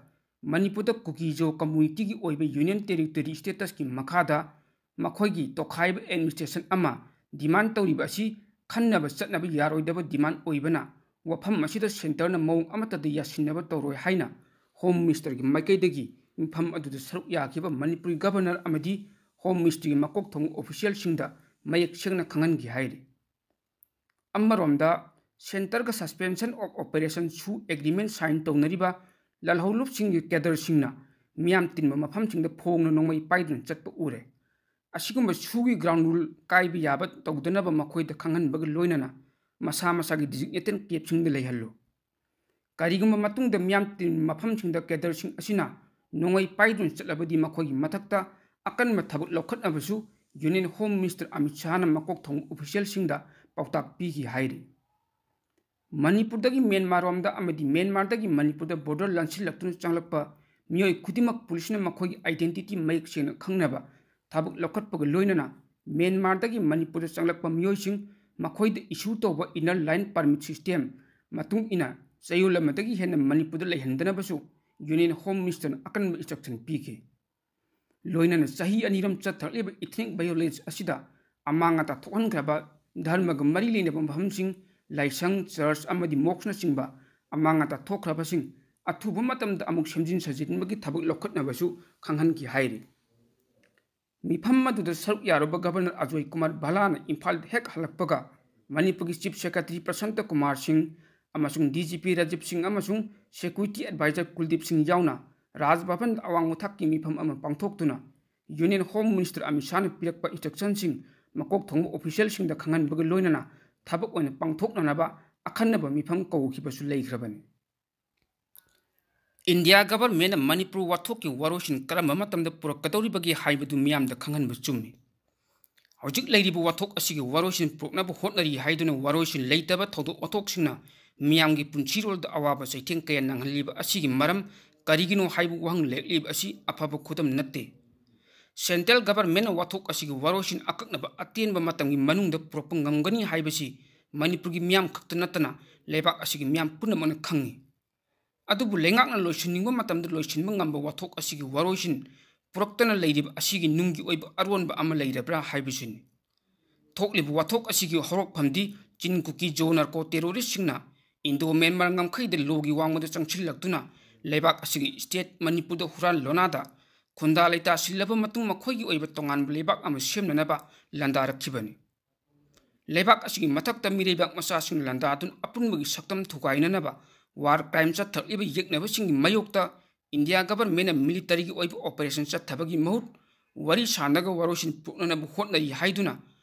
ꯃꯅꯤꯄꯨꯔꯗ ꯀꯨꯀꯤꯖꯣ communityꯒꯤ ꯑꯣꯏꯕ Union Territory statusꯀꯤ ꯃꯈꯥꯗ ꯃꯈꯣꯏꯒꯤ ꯇꯣꯈꯥꯏꯕ administration ꯑꯃ demand ꯇꯧꯔꯤꯕ ꯑꯁꯤ ꯈꯟꯅꯕ ꯆꯠꯅꯕ ꯌꯥꯔꯣꯏꯗꯕ demand ꯑꯣꯏꯕꯅ, ꯋꯥꯐꯝ ꯑꯁꯤꯗ centreꯅ ꯃꯑꯣꯡ ꯑꯃꯠꯇꯗ ꯌꯥꯁꯤꯟꯅꯕ ꯇꯧꯔꯣꯏ ꯍꯥꯏꯅ Home Ministerꯒꯤ ꯃꯥꯏꯀꯩꯗꯒꯤ ꯃꯤꯐꯝ ꯑꯗꯨꯗ ꯁꯔꯨꯛ ꯌꯥꯈꯤꯕ ꯃꯅꯤꯄꯨꯔꯒꯤ Governor ꯑꯃꯗꯤ Home Ministerꯒꯤ ꯃꯀꯣꯛ ꯊꯣꯡꯕ officialꯁꯤꯡꯗ ꯃꯌꯦꯛ ꯁꯦꯡꯅ ꯈꯪꯍꯟꯈꯤ ꯍꯥꯏꯔꯤ꯫ ꯑꯃꯔꯣꯝꯗ, centreꯒ Suspension of Operation ꯁꯨ agreement sign ꯇꯧꯅꯔꯤꯕ ꯂꯥꯜꯍꯧꯂꯨꯞꯁꯤꯡꯒꯤ cadreꯁꯤꯡꯅ ꯃꯤꯌꯥꯝ ꯇꯤꯟꯕ ꯃꯐꯝꯁꯤꯡꯗ ꯐꯣꯡꯅ ꯅꯣꯡꯃꯩ ꯄꯥꯏꯗꯨꯅ ꯆꯠꯄ ꯎꯔꯦ꯫ ꯑꯁꯤꯒꯨꯝꯕ ꯁꯨꯒꯤ ground rule ꯀꯥꯏꯕ ꯌꯥꯕ ꯇꯧꯗꯅꯕ ꯃꯈꯣꯏꯗ ꯈꯪꯍꯟꯕꯒ ꯂꯣꯏꯅꯅ ꯃꯁꯥ ꯃꯁꯥꯒꯤ designated campꯁꯤꯡꯗ ꯂꯩꯍꯜꯂꯨ꯫ ꯀꯔꯤꯒꯨꯝꯕ ꯃꯇꯨꯡꯗ ꯃꯤꯌꯥꯝ ꯇꯤꯟꯕ ꯃꯐꯝꯁꯤꯡꯗ cadreꯁꯤꯡ ꯑꯁꯤꯅ ꯅꯣꯡꯃꯩ ꯄꯥꯏꯗꯨꯅ ꯆꯠꯂꯕꯗꯤ ꯃꯈꯣꯏꯒꯤ ꯃꯊꯛꯇ ꯑꯀꯟꯕ ꯊꯕꯛ ꯂꯧꯈꯠꯅꯕꯁꯨ Union Home Minister ꯑꯃꯤꯠ ꯁꯥꯍꯅ ꯃꯀꯣꯛ ꯊꯣꯡꯕ officialꯁꯤꯡꯗ ꯄꯥꯎꯇꯥꯛ ꯄꯤꯈꯤ ꯍꯥꯏꯔꯤ꯫ ꯃꯅꯤꯄꯨꯔꯗꯒꯤ ꯃ꯭ꯌꯥꯟꯃꯥꯔꯔꯣꯝꯗ ꯑꯃꯗꯤ ꯃ꯭ꯌꯥꯟꯃꯥꯔꯗꯒꯤ ꯃꯅꯤꯄꯨꯔꯗ border ꯂꯥꯟꯁꯤꯜꯂꯛꯇꯨꯅ ꯆꯪꯂꯛꯄ ꯃꯤꯑꯣꯏ ꯈꯨꯗꯤꯡꯃꯛ ꯄꯨꯂꯤꯁꯅ ꯃꯈꯣꯏꯒꯤ identity ꯃꯌꯦꯛ ꯁꯦꯡꯅ ꯈꯪꯅꯕ ꯊꯕꯛ ꯂꯧꯈꯠꯄꯒ ꯂꯣꯏꯅꯅ ꯃ꯭ꯌꯥꯟꯃꯥꯔꯗꯒꯤ ꯃꯅꯤꯄꯨꯔꯗ ꯆꯪꯂꯛꯄ ꯃꯤꯑꯣꯏꯁꯤꯡ ꯃꯈꯣꯏꯗ issue ꯇꯧꯕ Inner Line Permit system ꯃꯇꯨꯡ ꯏꯟꯅ ꯆꯌꯣꯜ ꯑꯃꯗꯒꯤ ꯍꯦꯟꯅ ꯃꯅꯤꯄꯨꯔꯗ ꯂꯩꯍꯟꯗꯅꯕꯁꯨ Union Home Ministerꯅ ꯑꯀꯟꯕ instruction ꯄꯤꯈꯤ꯫ ꯂꯣꯏꯅꯅ ꯆꯍꯤ ꯑꯅꯤꯔꯣꯝ ꯆꯠꯊꯔꯛꯂꯤꯕ ethnic violence ꯑꯁꯤꯗ ꯑꯃꯥꯡ ꯑꯇꯥ ꯊꯣꯛꯍꯟꯈ꯭ꯔꯕ ꯙꯔꯃꯒ ꯃꯔꯤ ꯂꯩꯅꯕ ꯃꯐꯝꯁꯤꯡ, ꯂꯥꯏꯁꯪ, church ꯑꯃꯗꯤ mosqueꯅꯆꯤꯡꯕ ꯑꯃꯥꯡ ꯑꯇꯥ ꯊꯣꯛꯈ꯭ꯔꯕꯁꯤꯡ ꯑꯊꯨꯕ ꯃꯇꯝꯗ ꯑꯃꯨꯛ ꯁꯦꯝꯖꯤꯟ ꯁꯥꯖꯤꯟꯕꯒꯤ ꯊꯕꯛ ꯂꯧꯈꯠꯅꯕꯁꯨ ꯈꯪꯍꯟꯈꯤ ꯍꯥꯏꯔꯤ꯫ ꯃꯤꯐꯝ ꯑꯗꯨꯗ ꯁꯔꯨꯛ ꯌꯥꯔꯨꯕ Governor ꯑꯖꯣꯏ ꯀꯨꯃꯥꯔ ꯚꯜꯂꯥꯅ ꯏꯝꯐꯥꯜꯗ ꯍꯦꯛ ꯍꯜꯂꯛꯄꯒ ꯃꯅꯤꯄꯨꯔꯒꯤ Chief Secretary ꯄ꯭ꯔꯁꯥꯟꯇ ꯀꯨꯃꯥꯔ ꯁꯤꯡ ꯑꯃꯁꯨꯡ DGP ꯔꯥꯖꯤꯕ ꯁꯤꯡ ꯑꯃꯁꯨꯡ Security Advisor ꯀꯨꯜꯗꯤꯞ ꯁꯤꯡ ꯌꯥꯎꯅ ꯔꯥꯖ ꯚꯕꯟꯗ ꯑꯋꯥꯡꯕ ꯊꯥꯛꯀꯤ ꯃꯤꯐꯝ ꯑꯃ ꯄꯥꯡꯊꯣꯛꯇꯨꯅ Union Home Minister ꯑꯃꯤꯠ ꯁꯥꯍꯅ ꯄꯤꯔꯛꯄ instructionꯁꯤꯡ ꯃꯀꯣꯛ ꯊꯣꯡꯕ officialꯁꯤꯡꯗ ꯈꯪꯍꯟꯕꯒ ꯂꯣꯏꯅꯅ ꯊꯕꯛ ꯑꯣꯏꯅ ꯄꯥꯡꯊꯣꯛꯅꯅꯕ ꯑꯈꯟꯅꯕ ꯃꯤꯐꯝ ꯀꯧꯈꯤꯕꯁꯨ ꯂꯩꯈ꯭ꯔꯕꯅꯤ꯫ India Governmentꯅ ꯃꯅꯤꯄꯨꯔ ꯋꯥꯊꯣꯛꯀꯤ ꯋꯥꯔꯣꯏꯁꯤꯟ ꯀꯔꯝꯕ ꯃꯇꯝꯗ ꯄꯨꯔꯛꯀꯗꯧꯔꯤꯕꯒꯦ ꯍꯥꯏꯕꯗꯨ ꯃꯤꯌꯥꯝꯗ ꯈꯪꯍꯟꯕ ꯆꯨꯝꯃꯤ꯫ ꯍꯧꯖꯤꯛ ꯂꯩꯔꯤꯕ ꯋꯥꯊꯣꯛ ꯑꯁꯤꯒꯤ ꯋꯥꯔꯣꯏꯁꯤꯟ ꯄꯨꯔꯛꯅꯕ ꯍꯣꯠꯅꯔꯤ ꯍꯥꯏꯗꯨꯅ ꯋꯥꯔꯣꯏꯁꯤꯟ ꯂꯩꯇꯕ ꯊꯧꯗꯣꯛ ꯋꯥꯊꯣꯛꯁꯤꯡꯅ ꯃꯤꯌꯥꯝꯒꯤ ꯄꯨꯟꯁꯤꯔꯣꯜꯗ ꯑꯋꯥꯕ ꯆꯩꯊꯦꯡ ꯀꯌꯥ ꯅꯪꯍꯜꯂꯤꯕ ꯑꯁꯤꯒꯤ ꯃꯔꯝ ꯀꯔꯤꯒꯤꯅꯣ ꯍꯥꯏꯕ ꯋꯥꯍꯪ ꯂꯩꯔꯛꯂꯤꯕ ꯑꯁꯤ ꯑꯐꯕ ꯈꯨꯗꯝ ꯅꯠꯇꯦ꯫ Central Governmentꯅ ꯋꯥꯊꯣꯛ ꯑꯁꯤꯒꯤ ꯋꯥꯔꯣꯏꯁꯤꯟ ꯑꯀꯛꯅꯕ ꯑꯇꯦꯟꯕ ꯃꯇꯝꯒꯤ ꯃꯅꯨꯡꯗ ꯄꯨꯔꯛꯄ ꯉꯝꯒꯅꯤ ꯍꯥꯏꯕꯁꯤ ꯃꯅꯤꯄꯨꯔꯒꯤ ꯃꯤꯌꯥꯝ ꯈꯛꯇ ꯅꯠꯇꯅ ꯂꯩꯕꯥꯛ ꯑꯁꯤꯒꯤ ꯃꯤꯌꯥꯝ ꯄꯨꯝꯅꯃꯛꯅ ꯈꯪꯏ꯫ ꯑꯗꯨꯕꯨ ꯂꯩꯉꯥꯛꯅ ꯂꯣꯏꯁꯤꯟꯅꯤꯡꯕ ꯃꯇꯝꯗ ꯂꯣꯏꯁꯤꯟꯕ ꯉꯝꯕ ꯋꯥꯊꯣꯛ ꯑꯁꯤꯒꯤ ꯋꯥꯔꯣꯏꯁꯤꯟ ꯄꯨꯔꯛꯇꯅ ꯂꯩꯔꯤꯕ ꯑꯁꯤꯒꯤ ꯅꯨꯡꯒꯤ ꯑꯣꯏꯕ ꯑꯔꯣꯟꯕ ꯑꯃ ꯂꯩꯔꯕ꯭ꯔꯥ ꯍꯥꯏꯕꯁꯤꯅꯤ꯫ ꯊꯣꯛꯂꯤꯕ ꯋꯥꯊꯣꯛ ꯑꯁꯤꯒꯤ ꯍꯧꯔꯛꯐꯝꯗꯤ ꯆꯤꯟ ꯀꯨꯀꯤ ꯖꯣ narco terroristꯁꯤꯡꯅ Indo Myanmar ꯉꯝꯈꯩꯗ lawꯒꯤ ꯋꯥꯡꯃꯗ ꯆꯪꯁꯤꯜꯂꯛꯇꯨꯅ ꯂꯩꯕꯥꯛ ꯑꯁꯤꯒꯤ state ꯃꯅꯤꯄꯨꯔꯗ ꯍꯨꯔꯥꯟ ꯂꯣꯟꯅꯥꯗ ꯈꯨꯟꯗꯥ ꯂꯩꯇꯥ ꯁꯤꯜꯂꯕ ꯃꯇꯨꯡ ꯃꯈꯣꯏꯒꯤ ꯑꯣꯏꯕ ꯇꯣꯉꯥꯟꯕ ꯂꯩꯕꯥꯛ ꯑꯃ ꯁꯦꯝꯅꯅꯕ ꯂꯥꯟꯗꯥꯔꯛꯈꯤꯕꯅꯤ꯫ ꯂꯩꯕꯥꯛ ꯑꯁꯤꯒꯤ ꯃꯊꯛꯇ ꯃꯤꯔꯩꯕꯥꯛ ꯃꯆꯥꯁꯤꯡ ꯂꯥꯟꯗꯥꯗꯨꯅ ꯑꯄꯨꯟꯕꯒꯤ ꯁꯛꯇꯝ ꯊꯨꯒꯥꯏꯅꯅꯕ war crime ꯆꯠꯊꯔꯛꯂꯤꯕ ꯌꯦꯛꯅꯕꯁꯤꯡꯒꯤ ꯃꯥꯌꯣꯛꯇ India Governmentꯅ militaryꯒꯤ ꯑꯣꯏꯕ operation ꯆꯠꯊꯕꯒꯤ ꯃꯍꯨꯠ ꯋꯥꯔꯤ ꯁꯥꯟꯅꯔꯒ ꯋꯥꯔꯣꯏꯁꯤꯟ ꯄꯨꯔꯛꯅꯅꯕ ꯍꯣꯠꯅꯔꯤ ꯍꯥꯏꯗꯨꯅ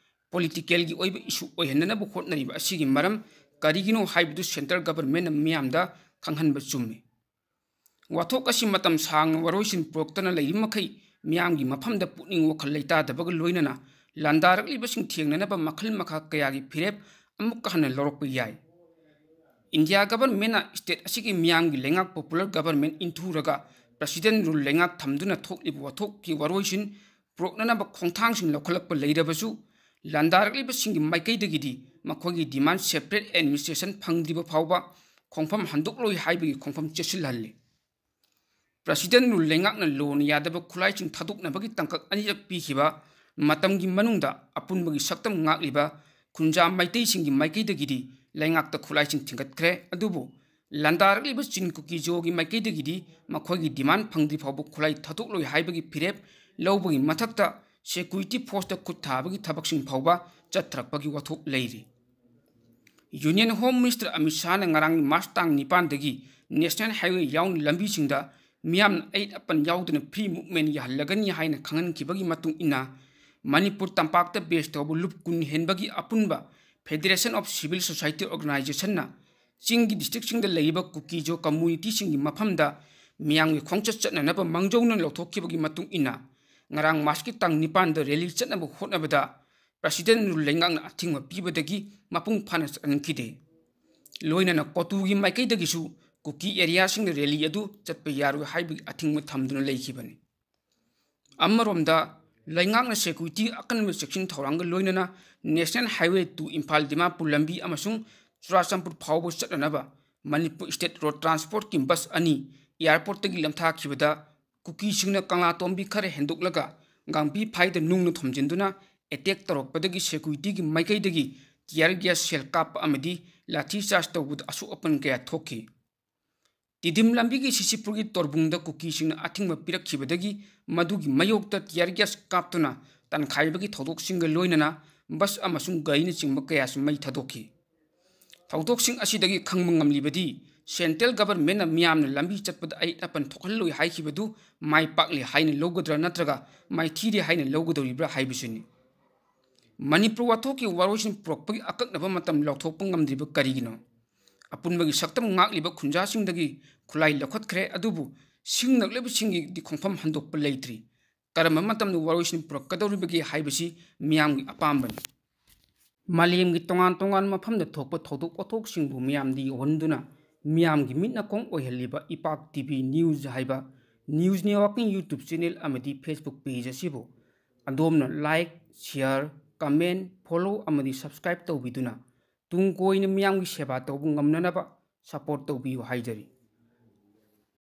politicalꯒꯤ ꯑꯣꯏꯕ issue ꯑꯣꯏꯍꯟꯅꯅꯕ ꯍꯣꯠꯅꯔꯤꯕ ꯑꯁꯤꯒꯤ ꯃꯔꯝ ꯀꯔꯤꯒꯤꯅꯣ ꯍꯥꯏꯕꯗꯨ Central Governmentꯅ ꯃꯤꯌꯥꯝꯗ ꯈꯪꯍꯟꯕ ꯆꯨꯝꯃꯤ꯫ ꯋꯥꯊꯣꯛ ꯑꯁꯤ ꯃꯇꯝ ꯁꯥꯡꯅ ꯋꯥꯔꯣꯏꯁꯤꯟ ꯄꯨꯔꯛꯇꯅ ꯂꯩꯔꯤꯃꯈꯩ ꯃꯤꯌꯥꯝꯒꯤ ꯃꯐꯝꯗ ꯄꯨꯛꯅꯤꯡ ꯋꯥꯈꯜ ꯂꯩꯇꯥꯗꯕꯒ ꯂꯣꯏꯅꯅ ꯂꯥꯟꯗꯥꯔꯛꯂꯤꯕꯁꯤꯡ ꯊꯦꯡꯅꯅꯕ ꯃꯈꯜ ꯃꯈꯥ ꯀꯌꯥꯒꯤ ꯐꯤꯔꯦꯞ ꯑꯃꯨꯛꯀ ꯍꯟꯅ ꯂꯧꯔꯛꯄ ꯌꯥꯏ꯫ ꯏꯟꯗꯤꯌꯥ ꯒꯚꯔꯟꯃꯦꯟꯅ ꯁ꯭ꯇꯦꯠ ꯑꯁꯤꯒꯤ ꯃꯤꯌꯥꯝꯒꯤ ꯂꯩꯉꯥꯛ ꯄꯣꯄꯨꯂꯔ ꯒꯚꯔꯟꯃꯦꯟ ꯏꯟꯊꯨꯔꯒ ꯄ꯭ꯔꯁꯤꯗꯦꯟ ꯔꯨꯜ ꯂꯩꯉꯥꯛ ꯊꯝꯗꯨꯅ ꯊꯣꯛꯂꯤꯕ ꯋꯥꯊꯣꯛꯀꯤ ꯋꯥꯔꯣꯏꯁꯤꯟ ꯄꯨꯔꯛꯅꯅꯕ ꯈꯣꯡꯊꯥꯡꯁꯤꯡ ꯂꯧꯈꯠꯂꯛꯄ ꯂꯩꯔꯕꯁꯨ, ꯂꯥꯟꯗꯥꯔꯛꯂꯤꯕꯁꯤꯡꯒꯤ ꯃꯥꯏꯀꯩꯗꯒꯤꯗꯤ ꯃꯈꯣꯏꯒꯤ ꯗꯤꯃꯥꯟ ꯁꯦꯄꯔꯦꯠ ꯑꯦꯗꯃꯤꯅꯤꯁꯇ꯭ꯔꯦꯁꯟ ꯐꯪꯗ꯭ꯔꯤꯕ ꯐꯥꯎꯕ ꯈꯣꯡꯐꯝ ꯍꯟꯗꯣꯛꯂꯣꯏ ꯍꯥꯏꯕꯒꯤ ꯈꯣꯡꯐꯝ ꯆꯦꯠꯁꯤꯜꯍꯜꯂꯤ꯫ ꯄ꯭ꯔꯁꯤꯗꯦꯟ ꯔꯨꯜ ꯂꯩꯉꯥꯛꯅ ꯂꯣꯅ ꯌꯥꯗꯕ ꯈꯨꯠꯂꯥꯏꯁꯤꯡ ꯊꯥꯗꯣꯛꯅꯕꯒꯤ ꯇꯥꯡꯀꯛ ꯑꯅꯤꯔꯛ ꯄꯤꯈꯤꯕ ꯃꯇꯝꯒꯤ ꯃꯅꯨꯡꯗ ꯑꯄꯨꯟꯕꯒꯤ ꯁꯛꯇꯝ ꯉꯥꯛꯂꯤꯕ ꯈꯨꯟꯖꯥ ꯃꯩꯇꯩꯁꯤꯡꯒꯤ ꯃꯥꯏꯀꯩꯗꯒꯤꯗꯤ ꯂꯩꯉꯥꯛꯇ ꯈꯨꯠꯂꯥꯏꯁꯤꯡ ꯊꯤꯡꯒꯠꯈ꯭ꯔꯦ꯫ ꯑꯗꯨꯕꯨ ꯂꯥꯟꯗꯥꯔꯛꯂꯤꯕ ꯆꯤꯟ ꯀꯨꯀꯤꯖꯣꯒꯤ ꯃꯥꯏꯀꯩꯗꯒꯤꯗꯤ ꯃꯈꯣꯏꯒꯤ ꯗꯤꯃꯥꯟ ꯐꯪꯗ꯭ꯔꯤ ꯐꯥꯎꯕ ꯈꯨꯠꯂꯥꯏ ꯊꯥꯗꯣꯛꯂꯣꯏ ꯍꯥꯏꯕꯒꯤ ꯐꯤꯔꯦꯞ ꯂꯧꯕꯒꯤ ꯃꯊꯛꯇ ꯁꯦꯀ꯭ꯌꯨꯔꯤꯇꯤ ꯐꯣꯔꯁꯇ ꯈꯨꯠ ꯊꯥꯕꯒꯤ ꯊꯕꯛꯁꯤꯡ ꯐꯥꯎꯕ ꯆꯠꯊꯔꯛꯄꯒꯤ ꯋꯥꯊꯣꯛ ꯂꯩꯔꯤ꯫ ꯌꯨꯅꯤꯌꯟ ꯍꯣꯝ ꯃꯤꯅꯤꯁꯇꯔ ꯑꯃꯤꯠ ꯁꯥꯍꯅ ꯉꯔꯥꯡ ꯃꯥꯔꯆ ꯇꯥꯡ ꯅꯤꯄꯥꯟꯗꯒꯤ ꯅꯦꯁꯅꯦꯜ ꯍꯥꯏꯋꯦ ꯌꯥꯎꯅ ꯂꯝꯕꯤꯁꯤꯡꯗ ꯃꯤꯌꯥꯝꯅ ꯑꯌꯦꯠ ꯑꯄꯟ ꯌꯥꯎꯗꯅ ꯐ꯭ꯔꯤ ꯃꯨꯚꯃꯦꯟ ꯌꯥꯍꯜꯂꯒꯅꯤ ꯍꯥꯏꯅ ꯈꯪꯍꯟꯈꯤꯕꯒꯤ ꯃꯇꯨꯡ ꯏꯟꯅ, ꯃꯅꯤꯄꯨꯔ ꯇꯝꯄꯥꯛꯇ ꯕꯦꯁ ꯇꯧꯕ ꯂꯨꯞ ꯀꯨꯟ ꯍꯦꯟꯕꯒꯤ ꯑꯄꯨꯟꯕ ꯐꯦꯗꯦꯔꯦꯁꯟ ꯑꯣꯐ ꯁꯤꯚꯤꯜ ꯁꯣꯁꯥꯏꯇꯤ ꯑꯣꯔꯒꯅꯥꯏꯖꯦꯁꯟꯅ ꯆꯤꯡꯒꯤ ꯗꯤꯁꯇ꯭ꯔꯤꯛꯁꯤꯡꯗ ꯂꯩꯔꯤꯕ ꯀꯨꯀꯤꯖꯣ ꯀꯝꯃꯨꯅꯤꯇꯤꯁꯤꯡꯒꯤ ꯃꯐꯝꯗ ꯃꯤꯌꯥꯝꯒꯤ ꯈꯣꯡꯆꯠ ꯆꯠꯅꯅꯕ ꯃꯥꯡꯖꯧꯅꯅ ꯂꯧꯊꯣꯛꯈꯤꯕꯒꯤ ꯃꯇꯨꯡ ꯏꯟꯅ, ꯉꯔꯥꯡ ꯃꯥꯔꯆꯀꯤ ꯇꯥꯡ ꯅꯤꯄꯥꯟꯗ ꯔꯦꯂꯤ ꯆꯠꯅꯕ ꯍꯣꯠꯅꯕꯗ ꯄ꯭ꯔꯁꯤꯗꯦꯟ ꯔꯨꯜ ꯂꯩꯉꯥꯛꯅ ꯑꯊꯤꯡꯕ ꯄꯤꯕꯗꯒꯤ ꯃꯄꯨꯡ ꯐꯥꯅ ꯆꯠꯍꯟꯈꯤꯗꯦ꯫ ꯂꯣꯏꯅꯅ ꯀꯣꯇꯨꯒꯤ ꯃꯥꯏꯀꯩꯗꯒꯤꯁꯨ ꯀꯨꯀꯤ ꯑꯦꯔꯤꯌꯥꯁꯤꯡꯗ ꯔꯦꯂꯤ ꯑꯗꯨ ꯆꯠꯄ ꯌꯥꯔꯣꯏ ꯍꯥꯏꯕꯒꯤ ꯑꯊꯤꯡꯕ ꯊꯝꯗꯨꯅ ꯂꯩꯈꯤꯕꯅꯤ꯫ ꯑꯃꯔꯣꯝꯗ, ꯂꯩꯉꯥꯛꯅ ꯁꯦꯀ꯭ꯌꯨꯔꯤꯇꯤ ꯑꯀꯟꯕ ꯆꯦꯛꯁꯤꯟ ꯊꯧꯔꯥꯡꯒ ꯂꯣꯏꯅꯅ national highway two Imphal Dimapur ꯂꯝꯕꯤ ꯑꯃꯁꯨꯡ ꯆꯨꯔꯥꯆꯥꯟꯄꯨꯔ ꯐꯥꯎꯕ ꯆꯠꯅꯅꯕ ꯃꯅꯤꯄꯨꯔ ꯁ꯭ꯇꯦꯠ ꯔꯣꯗ ꯇ꯭ꯔꯥꯟꯁꯄꯣꯔꯠꯀꯤ ꯕꯁ ꯑꯅꯤ ꯑꯦꯌꯥꯔꯄꯣꯔꯠꯇꯒꯤ ꯂꯝꯊꯥꯈꯤꯕꯗ ꯀꯨꯀꯤꯁꯤꯡꯅ ꯀꯪꯂꯥꯇꯣꯝꯕꯤ ꯈꯔ ꯍꯦꯟꯗꯣꯛꯂꯒ ꯒꯥꯡꯕꯤ ꯐꯥꯏꯗ ꯅꯨꯡꯅ ꯊꯣꯝꯖꯤꯟꯗꯨꯅ ꯑꯦꯇꯦꯛ ꯇꯧꯔꯛꯄꯗꯒꯤ ꯁꯦꯀ꯭ꯌꯨꯔꯤꯇꯤꯒꯤ ꯃꯥꯏꯀꯩꯗꯒꯤ ꯇꯤꯌꯔ ꯒ꯭ꯌꯥꯁ ꯁꯦꯜ ꯀꯥꯞꯄ ꯑꯃꯗꯤ ꯂꯥꯊꯤ ꯆꯥꯔꯖ ꯇꯧꯕꯗ ꯑꯁꯣꯛ ꯑꯄꯟ ꯀꯌꯥ ꯊꯣꯛꯈꯤ꯫ ꯇꯤꯗꯤꯝ ꯂꯝꯕꯤꯒꯤ ꯁꯤꯁꯤꯄꯨꯔꯒꯤ ꯇꯣꯔꯕꯨꯡꯗ ꯀꯨꯀꯤꯁꯤꯡꯅ ꯑꯊꯤꯡꯕ ꯄꯤꯔꯛꯈꯤꯕꯗꯒꯤ ꯃꯗꯨꯒꯤ ꯃꯥꯌꯣꯛꯇ ꯇꯤꯌꯔ ꯒ꯭ꯌꯥꯁ ꯀꯥꯞꯇꯨꯅ ꯇꯥꯟꯈꯥꯏꯕꯒꯤ ꯊꯧꯗꯣꯛꯁꯤꯡꯒ ꯂꯣꯏꯅꯅ ꯕꯁ ꯑꯃꯁꯨꯡ ꯒꯥꯔꯤꯅꯆꯤꯡꯕ ꯀꯌꯥꯁꯨ ꯃꯩ ꯊꯥꯗꯣꯛꯈꯤ꯫ ꯊꯧꯗꯣꯛꯁꯤꯡ ꯑꯁꯤꯗꯒꯤ ꯈꯪꯕ ꯉꯝꯂꯤꯕꯗꯤ ꯁꯦꯟꯇ꯭ꯔꯦꯜ ꯒꯚꯔꯟꯃꯦꯟꯠꯅ ꯃꯤꯌꯥꯝꯅ ꯂꯝꯕꯤ ꯆꯠꯄꯗ ꯑꯌꯦꯠ ꯑꯄꯟ ꯊꯣꯛꯍꯜꯂꯣꯏ ꯍꯥꯏꯈꯤꯕꯗꯨ ꯃꯥꯏ ꯄꯥꯛꯂꯦ ꯍꯥꯏꯅ ꯂꯧꯒꯗ꯭ꯔꯥ ꯅꯠꯇ꯭ꯔꯒ ꯃꯥꯏꯊꯤꯔꯦ ꯍꯥꯏꯅ ꯂꯧꯒꯗꯧꯔꯤꯕ꯭ꯔꯥ ꯍꯥꯏꯕꯁꯤꯅꯤ꯫ ꯃꯅꯤꯄꯨꯔ ꯋꯥꯊꯣꯛꯀꯤ ꯋꯥꯔꯣꯏꯁꯤꯟ ꯄꯨꯔꯛꯄꯒꯤ ꯑꯀꯛꯅꯕ ꯃꯇꯝ ꯂꯥꯎꯊꯣꯛꯄ ꯉꯝꯗ꯭ꯔꯤꯕ ꯀꯔꯤꯒꯤꯅꯣ? ꯑꯄꯨꯟꯕꯒꯤ ꯁꯛꯇꯝ ꯉꯥꯛꯂꯤꯕ ꯈꯨꯟꯖꯥꯁꯤꯡꯗꯒꯤ ꯈꯨꯠꯂꯥꯏ ꯂꯧꯈꯠꯈ꯭ꯔꯦ, ꯑꯗꯨꯕꯨ ꯁꯤꯡꯅꯛꯂꯤꯕꯁꯤꯡꯒꯤꯗꯤ ꯈꯣꯡꯐꯝ ꯍꯟꯗꯣꯛꯄ ꯂꯩꯇ꯭ꯔꯤ꯫ ꯀꯔꯝꯕ ꯃꯇꯝꯗ ꯋꯥꯔꯣꯏꯁꯤꯟ ꯄꯨꯔꯛꯀꯗꯧꯔꯤꯕꯒꯦ ꯍꯥꯏꯕꯁꯤ ꯃꯤꯌꯥꯝꯒꯤ ꯑꯄꯥꯝꯕꯅꯤ꯫ ꯃꯥꯂꯦꯝꯒꯤ ꯇꯣꯉꯥꯟ ꯇꯣꯉꯥꯟꯕ ꯃꯐꯝꯗ ꯊꯣꯛꯄ ꯊꯧꯗꯣꯛ ꯋꯥꯊꯣꯛꯁꯤꯡꯕꯨ ꯃꯤꯌꯥꯝꯗ ꯌꯧꯍꯟꯗꯨꯅ ꯃꯤꯌꯥꯝꯒꯤ ꯃꯤꯠ ꯅꯥꯀꯣꯡ ꯑꯣꯏꯍꯜꯂꯤꯕ ꯏꯄꯥꯛ ꯇꯤ ꯚꯤ ꯅ꯭ꯌꯨꯁ ꯍꯥꯏꯕ ꯅ꯭ꯌꯨꯁ ꯅꯦꯠꯋꯥꯔꯛꯀꯤ YouTube ꯆꯦꯅꯦꯜ ꯑꯃꯗꯤ Facebook ꯄꯦꯖ ꯑꯁꯤꯕꯨ ꯑꯗꯣꯝꯅ ꯂꯥꯏꯛ, ꯁꯤꯌꯥꯔ, ꯀꯃꯦꯟ, ꯐꯣꯂꯣ ꯑꯃꯗꯤ ꯁꯕꯁꯀ꯭ꯔꯥꯏꯕ ꯇꯧꯕꯤꯗꯨꯅ ꯇꯨꯡ ꯀꯣꯏꯅ ꯃꯤꯌꯥꯝꯒꯤ ꯁꯦꯕꯥ ꯇꯧꯕ ꯉꯝꯅꯅꯕ ꯁꯄꯣꯔꯠ ꯇꯧꯕꯤꯌꯨ ꯍꯥꯏꯖꯔꯤ꯫